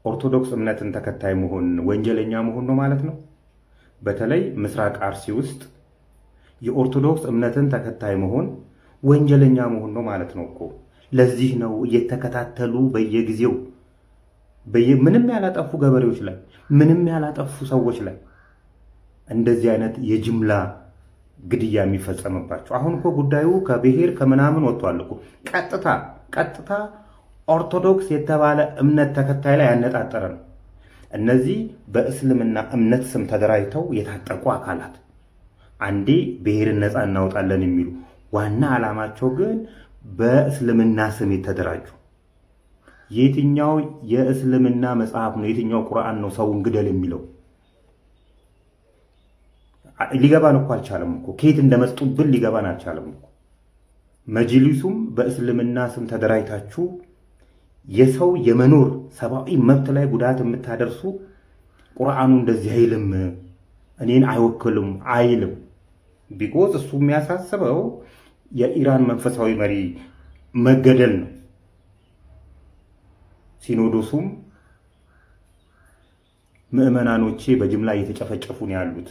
ኦርቶዶክስ እምነትን ተከታይ መሆን ወንጀለኛ መሆን ነው ማለት ነው። በተለይ ምስራቅ አርሲ ውስጥ የኦርቶዶክስ እምነትን ተከታይ መሆን ወንጀለኛ መሆን ነው ማለት ነው እኮ። ለዚህ ነው እየተከታተሉ በየጊዜው ምንም ያላጠፉ ገበሬዎች ላይ፣ ምንም ያላጠፉ ሰዎች ላይ እንደዚህ አይነት የጅምላ ግድያ የሚፈጸምባቸው። አሁን እኮ ጉዳዩ ከብሔር ከምናምን ወጥቷል እኮ። ቀጥታ ቀጥታ ኦርቶዶክስ የተባለ እምነት ተከታይ ላይ ያነጣጠረ ነው። እነዚህ በእስልምና እምነት ስም ተደራጅተው የታጠቁ አካላት አንዴ ብሔርን ነፃ እናወጣለን የሚሉ፣ ዋና ዓላማቸው ግን በእስልምና ስም የተደራጁ። የትኛው የእስልምና መጽሐፍ ነው፣ የትኛው ቁርአን ነው ሰውን ግደል የሚለው? ሊገባን እኮ አልቻለም እኮ። ከየት እንደመጡብን ሊገባን አልቻለም እኮ። መጅሊሱም በእስልምና ስም ተደራጅታችሁ የሰው የመኖር ሰብአዊ መብት ላይ ጉዳት የምታደርሱ፣ ቁርአኑ እንደዚህ አይልም፣ እኔን አይወክልም አይልም። Because እሱ የሚያሳስበው የኢራን መንፈሳዊ መሪ መገደል ነው። ሲኖዶሱም ምዕመናኖቼ በጅምላ እየተጨፈጨፉ ነው ያሉት፣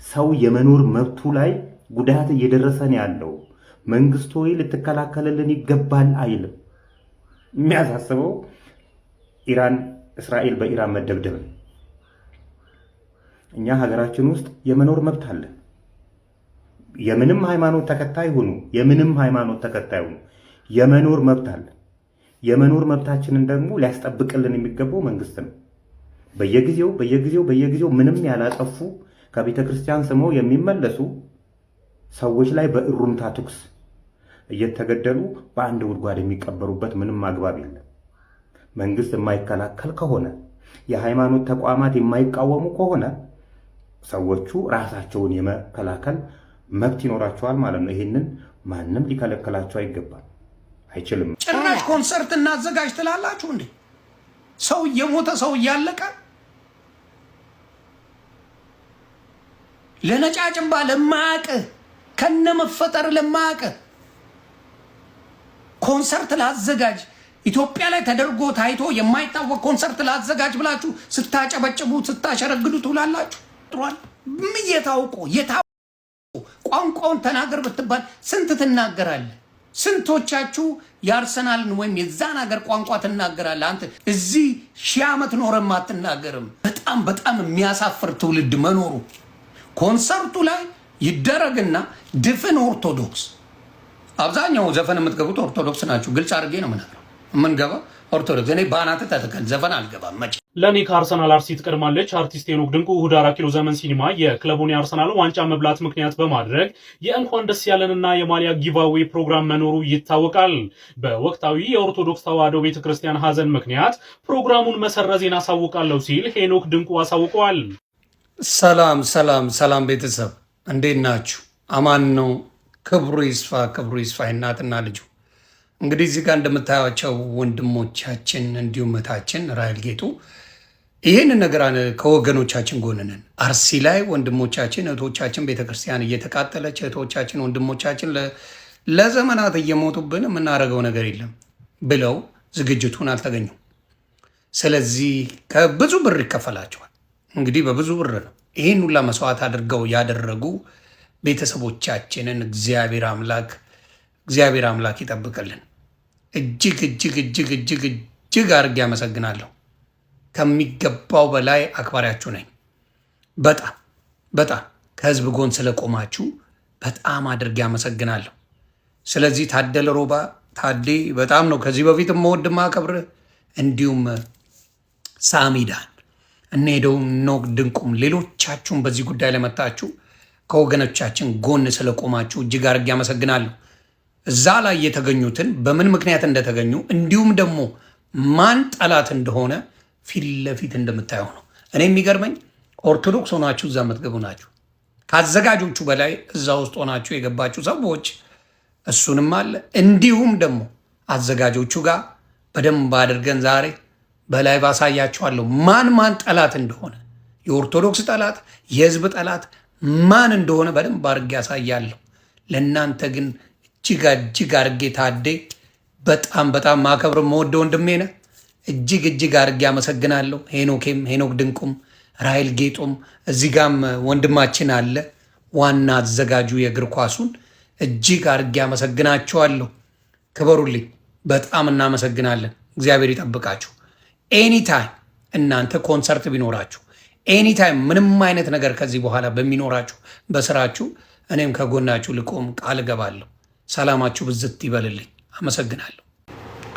ሰው የመኖር መብቱ ላይ ጉዳት እየደረሰ ነው ያለው፣ መንግስት ሆይ ልትከላከልልን ይገባል አይልም። የሚያሳስበው ኢራን፣ እስራኤል በኢራን መደብደብ ነው። እኛ ሀገራችን ውስጥ የመኖር መብት አለን። የምንም ሃይማኖት ተከታይ ሁኑ፣ የምንም ሃይማኖት ተከታይ ሁኑ፣ የመኖር መብት አለን። የመኖር መብታችንን ደግሞ ሊያስጠብቅልን የሚገባው መንግስት ነው። በየጊዜው በየጊዜው በየጊዜው ምንም ያላጠፉ፣ ከቤተ ክርስቲያን ስመው የሚመለሱ ሰዎች ላይ በእሩምታ ተኩስ እየተገደሉ በአንድ ጉድጓድ የሚቀበሩበት ምንም አግባብ የለም። መንግስት የማይከላከል ከሆነ፣ የሃይማኖት ተቋማት የማይቃወሙ ከሆነ ሰዎቹ ራሳቸውን የመከላከል መብት ይኖራቸዋል ማለት ነው። ይህንን ማንም ሊከለከላቸው አይገባም፣ አይችልም። ጭራሽ ኮንሰርት እናዘጋጅ ትላላችሁ እንዴ? ሰው እየሞተ፣ ሰው እያለቀ፣ ለነጫጭባ ለማያውቅህ፣ ከነመፈጠር ለማያውቅህ ኮንሰርት ላዘጋጅ፣ ኢትዮጵያ ላይ ተደርጎ ታይቶ የማይታወቅ ኮንሰርት ላዘጋጅ ብላችሁ ስታጨበጭቡ ስታሸረግዱ ትውላላችሁ። ጥሯል የታውቆ የታውቆ ቋንቋውን ተናገር ብትባል ስንት ትናገራለህ? ስንቶቻችሁ የአርሰናልን ወይም የዛን ሀገር ቋንቋ ትናገራለህ? አንተ እዚህ 1000 ዓመት ኖረም አትናገርም። በጣም በጣም የሚያሳፍር ትውልድ መኖሩ። ኮንሰርቱ ላይ ይደረግና ድፍን ኦርቶዶክስ፣ አብዛኛው ዘፈን የምትገቡት ኦርቶዶክስ ናችሁ። ግልጽ አድርጌ ነው የምነግረው። የምንገባው ኦርቶዶክስ። እኔ በአናትህ ተተከል ዘፈን አልገባም መቼ። ለእኔ ከአርሰናል አርሲ ትቀድማለች። አርቲስት ሄኖክ ድንቁ እሁድ አራት ኪሎ ዘመን ሲኒማ የክለቡን የአርሰናል ዋንጫ መብላት ምክንያት በማድረግ የእንኳን ደስ ያለንና የማሊያ giveaway ፕሮግራም መኖሩ ይታወቃል። በወቅታዊ የኦርቶዶክስ ተዋሕዶ ቤተክርስቲያን ሀዘን ምክንያት ፕሮግራሙን መሰረዜን አሳውቃለሁ ሲል ሄኖክ ድንቁ አሳውቀዋል። ሰላም ሰላም ሰላም ቤተሰብ፣ እንዴት ናችሁ? አማን ነው። ክብሩ ይስፋ፣ ክብሩ ይስፋ እናትና ልጁ። እንግዲህ እዚህ ጋር እንደምታያቸው ወንድሞቻችን እንዲሁም እህታችን ራሔል ጌጡ ይህን ነገር ከወገኖቻችን ጎን ነን። አርሲ ላይ ወንድሞቻችን እህቶቻችን ቤተክርስቲያን እየተቃጠለች፣ እህቶቻችን ወንድሞቻችን ለዘመናት እየሞቱብን የምናደርገው ነገር የለም ብለው ዝግጅቱን አልተገኙም። ስለዚህ ከብዙ ብር ይከፈላቸዋል። እንግዲህ በብዙ ብር ነው ይህን ሁላ መስዋዕት አድርገው ያደረጉ ቤተሰቦቻችንን እግዚአብሔር አምላክ፣ እግዚአብሔር አምላክ ይጠብቅልን። እጅግ እጅግ እጅግ እጅግ እጅግ አድርጌ አመሰግናለሁ። ከሚገባው በላይ አክባሪያችሁ ነኝ። በጣም በጣም ከህዝብ ጎን ስለቆማችሁ በጣም አድርጌ አመሰግናለሁ። ስለዚህ ታደለ ሮባ፣ ታዴ፣ በጣም ነው ከዚህ በፊት የምወድ ማከብር፣ እንዲሁም ሳሚዳን እነ ሄደው ኖክ ድንቁም ሌሎቻችሁም በዚህ ጉዳይ ለመጣችሁ ከወገኖቻችን ጎን ስለቆማችሁ እጅግ አድርጌ አመሰግናለሁ። እዛ ላይ የተገኙትን በምን ምክንያት እንደተገኙ እንዲሁም ደግሞ ማን ጠላት እንደሆነ ፊት ለፊት እንደምታየው ነው። እኔ የሚገርመኝ ኦርቶዶክስ ሆናችሁ እዛ የምትገቡ ናችሁ። ከአዘጋጆቹ በላይ እዛ ውስጥ ሆናችሁ የገባችሁ ሰዎች እሱንም አለ። እንዲሁም ደግሞ አዘጋጆቹ ጋር በደንብ አድርገን ዛሬ በላይ ባሳያችኋለሁ ማን ማን ጠላት እንደሆነ፣ የኦርቶዶክስ ጠላት፣ የህዝብ ጠላት ማን እንደሆነ በደንብ አድርጌ ያሳያለሁ። ለእናንተ ግን እጅግ እጅግ አድርጌ ታዴ በጣም በጣም ማከብር መወደ ወንድሜ ነህ። እጅግ እጅግ አድርጌ አመሰግናለሁ። ሄኖኬም፣ ሄኖክ ድንቁም፣ ራሄል ጌጡም፣ እዚህ ጋም ወንድማችን አለ ዋና አዘጋጁ የእግር ኳሱን፣ እጅግ አድርጌ አመሰግናችኋለሁ። ክበሩልኝ። በጣም እናመሰግናለን። እግዚአብሔር ይጠብቃችሁ። Anytime እናንተ ኮንሰርት ቢኖራችሁ፣ anytime ምንም አይነት ነገር ከዚህ በኋላ በሚኖራችሁ በስራችሁ እኔም ከጎናችሁ ልቆም ቃል እገባለሁ። ሰላማችሁ ብዝት ይበልልኝ። አመሰግናለሁ።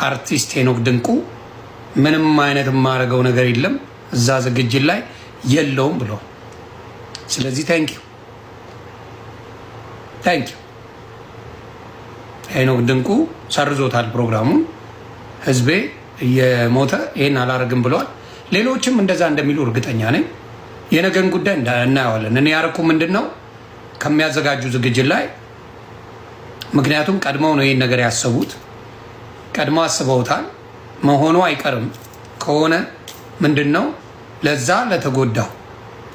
አርቲስት ሄኖክ ድንቁ ምንም አይነት የማደርገው ነገር የለም፣ እዛ ዝግጅት ላይ የለውም ብለዋል። ስለዚህ thank you, thank you። ሄኖክ ድንቁ ሰርዞታል ፕሮግራሙን። ህዝቤ እየሞተ ይህን አላደርግም ብለዋል። ሌሎችም እንደዛ እንደሚሉ እርግጠኛ ነኝ። የነገን ጉዳይ እናየዋለን። እኔ ያረኩ ምንድን ነው ከሚያዘጋጁ ዝግጅት ላይ፣ ምክንያቱም ቀድመው ነው ይህን ነገር ያሰቡት፣ ቀድመው አስበውታል። መሆኑ አይቀርም ከሆነ ምንድን ነው ለዛ ለተጎዳው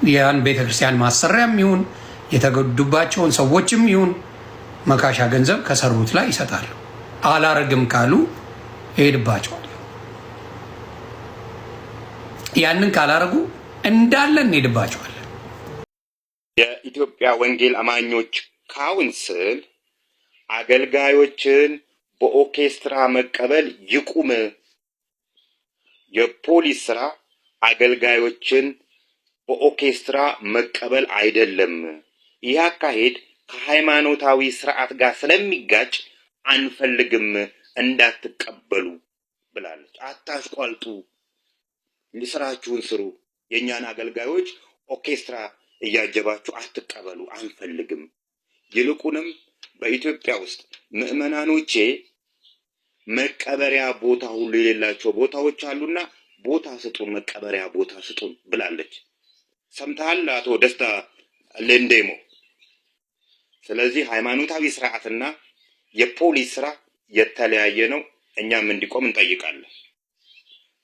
ያን ቤተክርስቲያን ማሰሪያም ይሁን የተጎዱባቸውን ሰዎችም ይሁን መካሻ ገንዘብ ከሰሩት ላይ ይሰጣሉ። አላረግም ካሉ እሄድባቸዋለሁ። ያንን ካላረጉ እንዳለ እንሄድባቸዋለን። የኢትዮጵያ ወንጌል አማኞች ካውንስል አገልጋዮችን በኦርኬስትራ መቀበል ይቁም። የፖሊስ ስራ አገልጋዮችን በኦርኬስትራ መቀበል አይደለም። ይህ አካሄድ ከሃይማኖታዊ ስርዓት ጋር ስለሚጋጭ አንፈልግም፣ እንዳትቀበሉ ብላለች። አታሽቋልጡ፣ ስራችሁን ስሩ። የእኛን አገልጋዮች ኦርኬስትራ እያጀባችሁ አትቀበሉ፣ አንፈልግም። ይልቁንም በኢትዮጵያ ውስጥ ምዕመናኖቼ መቀበሪያ ቦታ ሁሉ የሌላቸው ቦታዎች አሉና ቦታ ስጡን፣ መቀበሪያ ቦታ ስጡን ብላለች። ሰምተሃል አቶ ደስታ ሌንዴሞ? ስለዚህ ሃይማኖታዊ ስርዓትና የፖሊስ ስራ የተለያየ ነው። እኛም እንዲቆም እንጠይቃለን።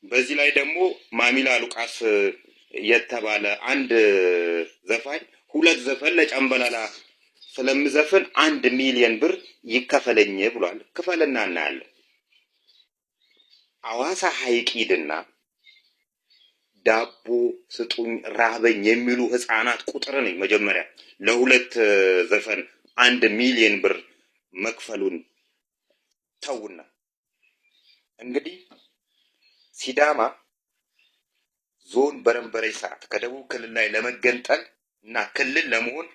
በዚህ ላይ ደግሞ ማሚላ ሉቃስ የተባለ አንድ ዘፋኝ ሁለት ዘፈን ለጨምበላላ ስለምዘፍን 1 ሚሊዮን ብር ይከፈለኝ ብሏል። ክፈልና እናያለን። አዋሳ ሐይቅ ሂድና ዳቦ ስጡኝ ራበኝ የሚሉ ህፃናት ቁጥር ነኝ። መጀመሪያ ለሁለት ዘፈን 1 ሚሊዮን ብር መክፈሉን ተውና እንግዲህ ሲዳማ ዞን በረንበረች ሰዓት ከደቡብ ክልል ላይ ለመገንጠል እና ክልል ለመሆን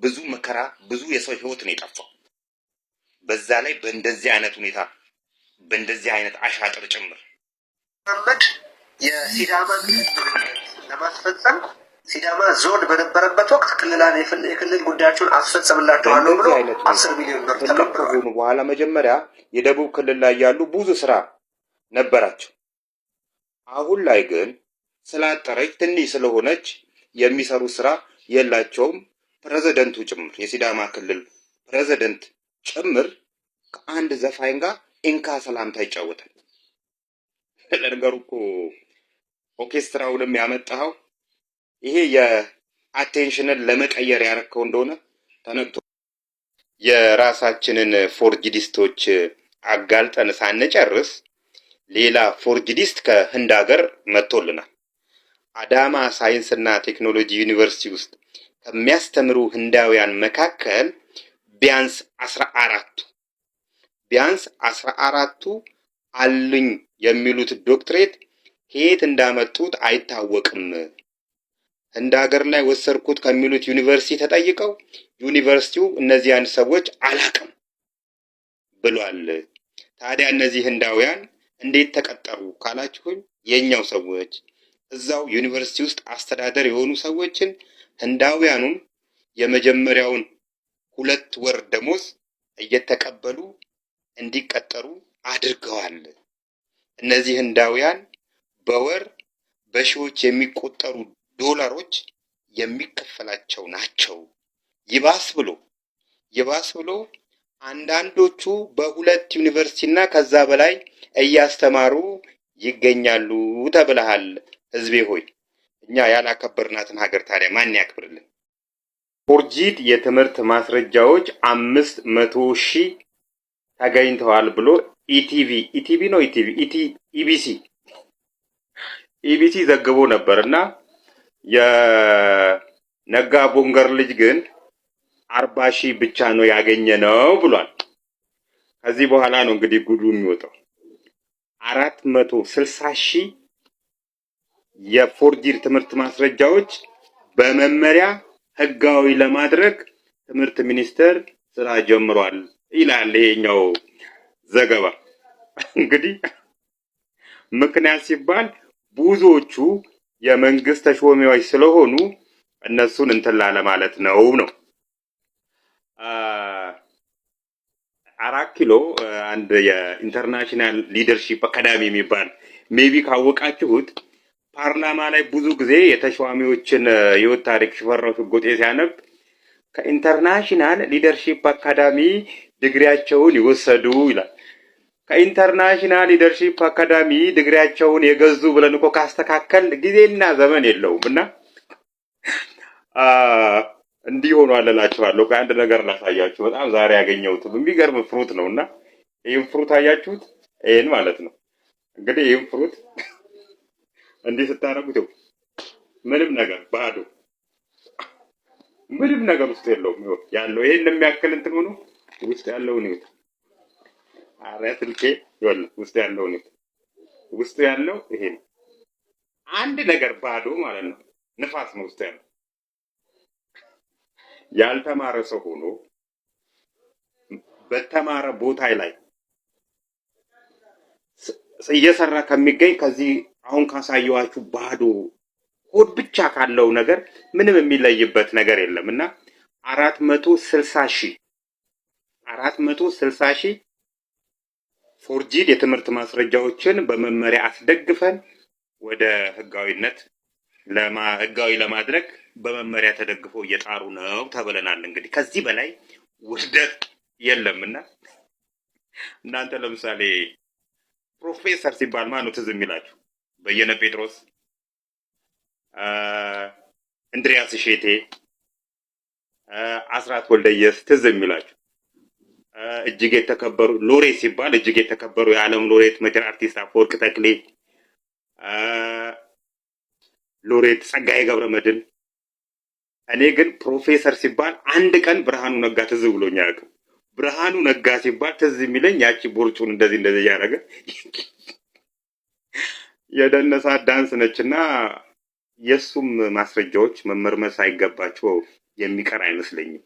ብዙ መከራ፣ ብዙ የሰው ህይወት ነው የጠፋው። በዛ ላይ በእንደዚህ አይነት ሁኔታ፣ በእንደዚህ አይነት አሻጥር ጭምር። መሐመድ የሲዳማን ክልልነት ለማስፈጸም ሲዳማ ዞን በነበረበት ወቅት ክልላን የክልል ጉዳያቸውን አስፈጽምላቸዋለሁ ብሎ በእንደዚህ አይነት ሁኔታ 10 ሚሊዮን ብር ክልል ተቀብለዋል። ከሆኑ በኋላ መጀመሪያ የደቡብ ክልል ላይ ያሉ ብዙ ስራ ነበራቸው። አሁን ላይ ግን ስላጠረች፣ ትንሽ ስለሆነች የሚሰሩ ስራ የላቸውም። ፕሬዝደንቱ ጭምር፣ የሲዳማ ክልል ፕሬዝደንት ጭምር ከአንድ ዘፋኝ ጋር እንካ ሰላምታ ይጫወታል። ለነገሩ እኮ ኦርኬስትራውንም ያመጣኸው ይሄ የ attention ን ለመቀየር ያረከው እንደሆነ ተነግቶ የራሳችንን ፎርጅዲስቶች አጋልጠን ሳንጨርስ ሌላ ፎርጅዲስት ከህንድ ሀገር መጥቶልናል። አዳማ ሳይንስና ቴክኖሎጂ ዩኒቨርሲቲ ውስጥ ከሚያስተምሩ ህንዳውያን መካከል ቢያንስ 14ቱ አሉኝ የሚሉት ዶክትሬት ከየት እንዳመጡት አይታወቅም። ህንድ ሀገር ላይ ወሰድኩት ከሚሉት ዩኒቨርሲቲ ተጠይቀው ዩኒቨርሲቲው እነዚያን ሰዎች አላቅም ብሏል። ታዲያ እነዚህ ህንዳውያን እንዴት ተቀጠሩ ካላችሁኝ የኛው ሰዎች እዛው ዩኒቨርሲቲ ውስጥ አስተዳደር የሆኑ ሰዎችን ህንዳውያኑን የመጀመሪያውን 2 ወር ደሞዝ እየተቀበሉ እንዲቀጠሩ አድርገዋል። እነዚህ ህንዳውያን በወር በሺዎች የሚቆጠሩ ዶላሮች የሚከፈላቸው ናቸው። ይባስ ብሎ አንዳንዶቹ በሁለት ዩኒቨርሲቲ እና ከዛ በላይ እያስተማሩ ይገኛሉ ተብለሃል። ህዝቤ ሆይ፣ እኛ ያላከበርናትን ሀገር ታዲያ ማን ያክብርልን? Forged የትምህርት ማስረጃዎች 500,000 ተገኝተዋል ብሎ ኢቲቪ፣ ኢቲቪ ነው፣ ኢቲቪ፣ ኢቢሲ። ኢቢሲ ዘግቦ ነበር እና የነጋ ቦንገር ልጅ ግን 40,000 ብቻ ነው ያገኘ ነው ብሏል። ከዚህ በኋላ ነው እንግዲህ ጉዱ የሚወጣው። 460,000 የ forged ትምህርት ማስረጃዎች በመመሪያ ህጋዊ ለማድረግ ትምህርት ሚኒስቴር ስራ ጀምሯል ይላል ይሄኛው ዘገባ። እንግዲህ ምክንያት ሲባል ብዙዎቹ የመንግስት ተሿሚዎች ስለሆኑ እነሱን እንትን ላለማለት ነው ነው። አራት ኪሎ አንድ የ International Leadership Academy የሚባል፣ maybe ካወቃችሁት፣ ፓርላማ ላይ ብዙ ጊዜ የተሿሚዎችን ህይወት ታሪክ ሽፈራው ሽጉጤ ሲያነብ ከ International Leadership Academy ዲግሪያቸውን ይወሰዱ ይላል። ከ International Leadership Academy ዲግሪያቸውን የገዙ ብለን እኮ ካስተካከል ጊዜና ዘመን የለውም እና እንዲህ ሆኗል እላችኋለሁ። ከአንድ ነገር ላሳያችሁ። በጣም ዛሬ ያገኘሁት የሚገርም fruit ነው እና ይህም fruit አያችሁት? ይህን ማለት ነው። እንግዲህ ይህም fruit እንዲህ ስታደርጉት ምንም ነገር ባዶ፣ ምንም ነገር ውስጥ የለውም። ይኸው ያለው ይሄን የሚያክል እንትን ሆኖ ውስጥ ያለውን ይሁት። አረ ስልኬ፣ ይኸውልህ ውስጥ ያለውን ይሁት። ውስጡ ያለው ይሄ ነው። አንድ ነገር ባዶ ማለት ነው። ንፋስ ነው ውስጥ ያለው። ያልተማረ ሰው ሆኖ በተማረ ቦታ ላይ እየሰራ ከሚገኝ ከዚህ አሁን ካሳየኋችሁ ባዶ ሆድ ብቻ ካለው ነገር ምንም የሚለይበት ነገር የለም እና 460,000 forged የትምህርት ማስረጃዎችን በመመሪያ አስደግፈን ወደ ህጋዊነት ህጋዊ ለማድረግ በመመሪያ ተደግፎ እየጣሩ ነው ተብለናል። እንግዲህ ከዚህ በላይ ውርደት የለምና እናንተ ለምሳሌ ፕሮፌሰር ሲባል ማን ነው ትዝ የሚላችሁ? በየነ ጴጥሮስ፣ እንድሪያስ እሼቴ፣ አስራት ወልደየስ ትዝ የሚላችሁ፣ እጅግ የተከበሩ ሎሬት ሲባል እጅግ የተከበሩ የዓለም ሎሬት ሜትር አርቲስት አፈወርቅ ተክሌ፣ ሎሬት ጸጋዬ ገብረመድህን። እኔ ግን ፕሮፌሰር ሲባል አንድ ቀን ብርሃኑ ነጋ ትዝ ብሎኝ አያውቅም። ብርሃኑ ነጋ ሲባል ትዝ የሚለኝ ያቺ ቦርጩን እንደዚህ እንደዚህ እያደረገ የደነሳት ዳንስ ነችና የእሱም ማስረጃዎች መመርመር ሳይገባቸው የሚቀር አይመስለኝም።